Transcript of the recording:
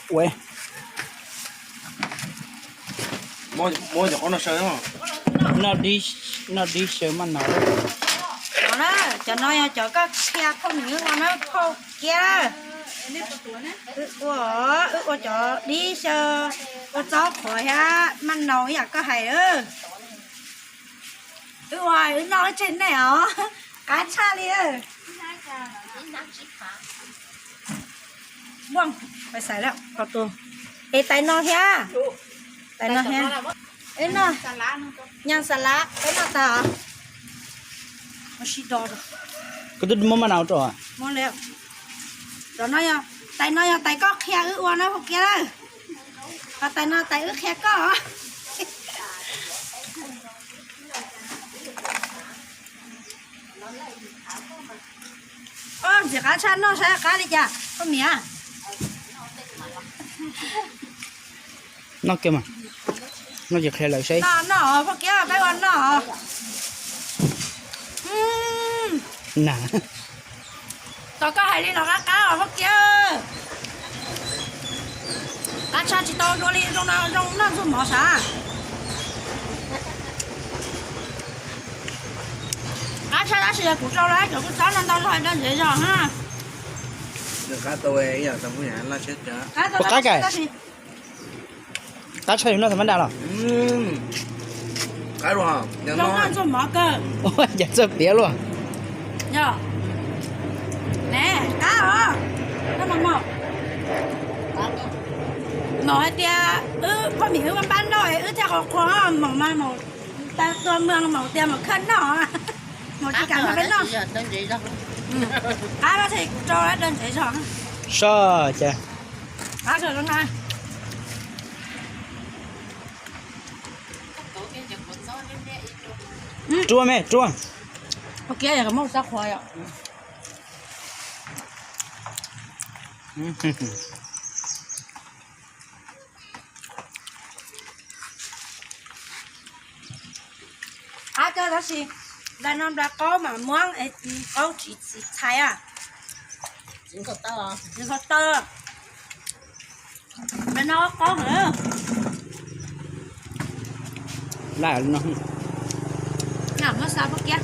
Ua, noj dib, noj dib xyaw maj naus. Cov no yog cov koj qhia phauj Mim ua na phauj Kiab. Wb ua, wb ua cov dib xyaw, ua txob qhuav thiab maj naus ib yam koj hais. Wb ua wb noj tseg nej os, qab tshaj li. Es tais no thiab, tais no thiab. Wb noj, nyas xas lav, wb noj tas os. Koj twb muab maj naus rau. Cov no, tais no yog tais koj qhia wb ua na phauj Kiab. Ho tais no tais wb qhia koj. Ntxim qab tshaj, noj saib qab li cas koj Mim. Noj kiag mas, noj ces qhia lawv seb. Noj, noj phauj Kiab, peb ua noj. Na, tau koj hais li los qab qab os phauj Kiab. Qab tshaj tsis tau dua li zoo no zoo noj ntxuag mov sav. Qab tshaj tab sis yog kuv rau lawm cov kua txob no ntau zog dawb ntsev zog na. Qab tshaj yus noj tag mab dam los? Zoo noj ntxuag mov kawg. Ua cas txawj piav luaj. Ne, qab os. Maum hais tias wb phauj Mim wb npab noj wb thiaj qhuav qhuav, maum mas maum tua mws maum tias maum khawb noj. Maum tsis kam noj peb noj. Qab no ces kuv rau dawb ntsev zog. Soj cas. Rua me rua. Ua kiab yog muaj txob qhuav yom. Qab kawg tab sis nplai no nplai qaub mas muab qaub tsis txhais a. Tsis nkaus taw. Nplai no qaub heev. Laj no. Muab xa pab kiab.